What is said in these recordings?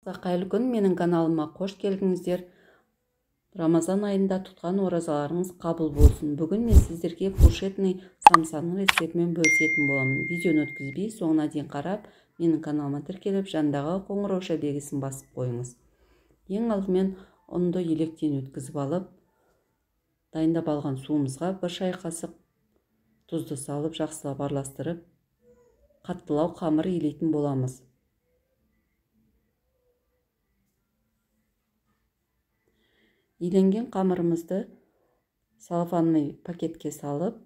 Қайырлы күн, менің каналыма қош келдіңіздер. Рамазан айында тұтқан оразаларыңыз қабыл болсын. Бүгін мен сіздерге фуршетный самсаның рецептімен бөлісетін боламын. Видеоны өткізбей соңына дейін қарап, менің каналыма тіркеліп, жанындағы қоңырауша белгісін басып қойыңыз. Ең алдымен ұнды електен өткізіп алып, дайындап алған суымызға бір шай қасық тұзды салып, жақсылап араластырып, қаттылау қамыр илейтін боламыз. Иленген қамырымызды целлофанный пакетке салып,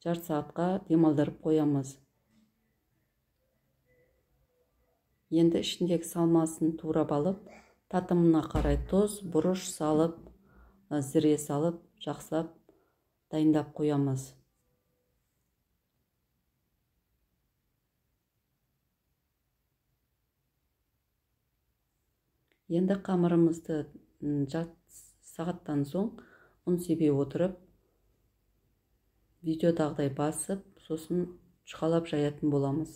жарты сағатқа демалдырып қоямыз. Енді ішіндегі салмасын турап алып, татымына қарай тұз, бұрыш салып, зіре салып, жақсылап дайындап қоямыз. Енді қамырымызды жарты сағаттан соң ұн себе отырып, видеодағыдай басып, сосын жұқалап жаятын боламыз.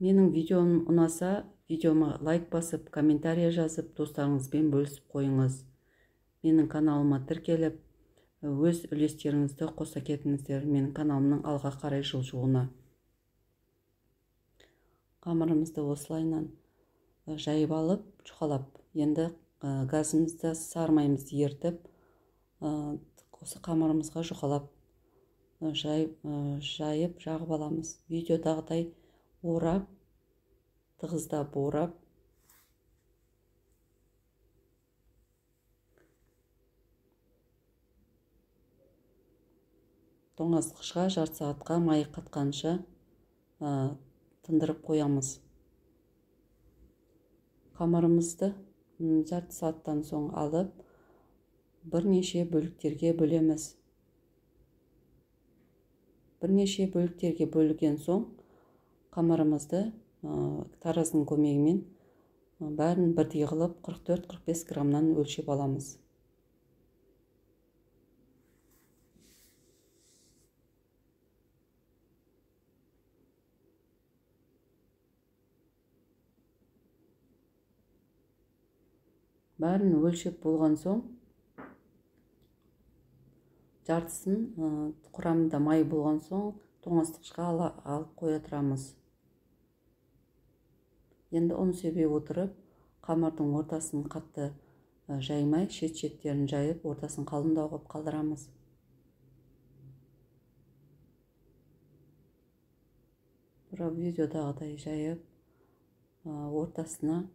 Менің видеом ұнаса, видеома лайк басып, комментария жазып, достарыңызбен бөлісіп қойыңыз. Менің каналыма тіркеліп, өз үлестеріңізді қоса кетіңіздер менің каналымның алға қарай жылжуына. Қамырымызды осылайынан жайып алып, жұқалап, енді газымызды сармайымызды ертіп, осы қамырымызға жұқалап жайып жағып аламыз. Видеодағыдай орап, тығыздап орап, тоңазытқышқа жарты сағатқа майы қатқанша тындырып қоямыз. Қамырымызды жарты сағаттан соң алып, бірнеше бөліктерге бөлеміз. Бірнеше бөліктерге бөлген соң қамырымызды таразының көмегімен бәрін бірдей қылып 44-45 граммнан өлшеп аламыз. Бәрін өлшеп болған соң, жартысын құрамында май болған соң тоңазытқышқа алып қоя тұрамыз. Енді ұн себе отырып, қамырдың ортасын қатты жаймай, шет-шеттерін жайып, ортасын қалыңдау қылып қалдырамыз. Тура видеодағыдай жайып, ортасына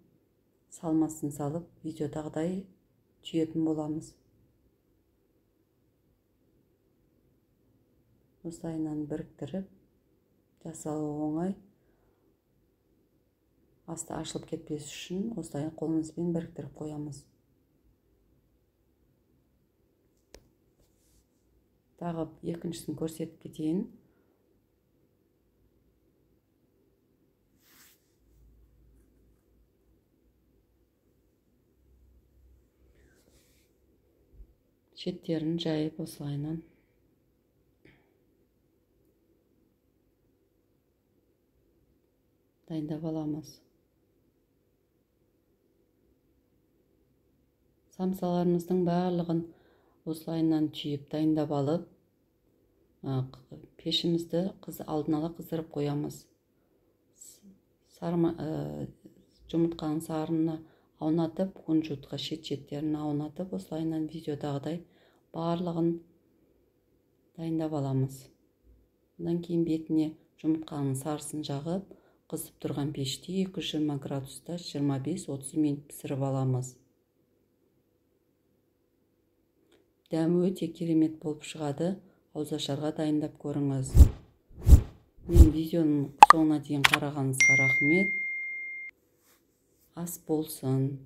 салмасын салып, видеодағыдай түйетін боламыз. Осылайынан біріктіріп, жасалуы оңай. Асты ашылып кетпес үшін осылай қолымызбен біріктіріп қоямыз. Тағы екіншісін көрсетіп кетейін. Шеттерін жайып осылайынан дайындап аламыз. Самсаларымыздың барлығын осылайынан түйіп дайындап алып, пешімізді алдын ала қыздырып қоямыз. Жұмыртқаның сарыны аунатып, кунжутқа шет-шеттерін аунатып, осылайынан видеодағыдай барлығын дайындап аламыз. Одан кейін бетіне жұмыртқаның сарысын жағып, қызып тұрған пеште 220 градуста 25-30 минут пісіріп аламыз. Дәмі өте керемет болып шығады. Ауызашарға дайындап көріңіз. Мен видеоның соңына дейін қарағаныңызға рахмет. Ас болсын.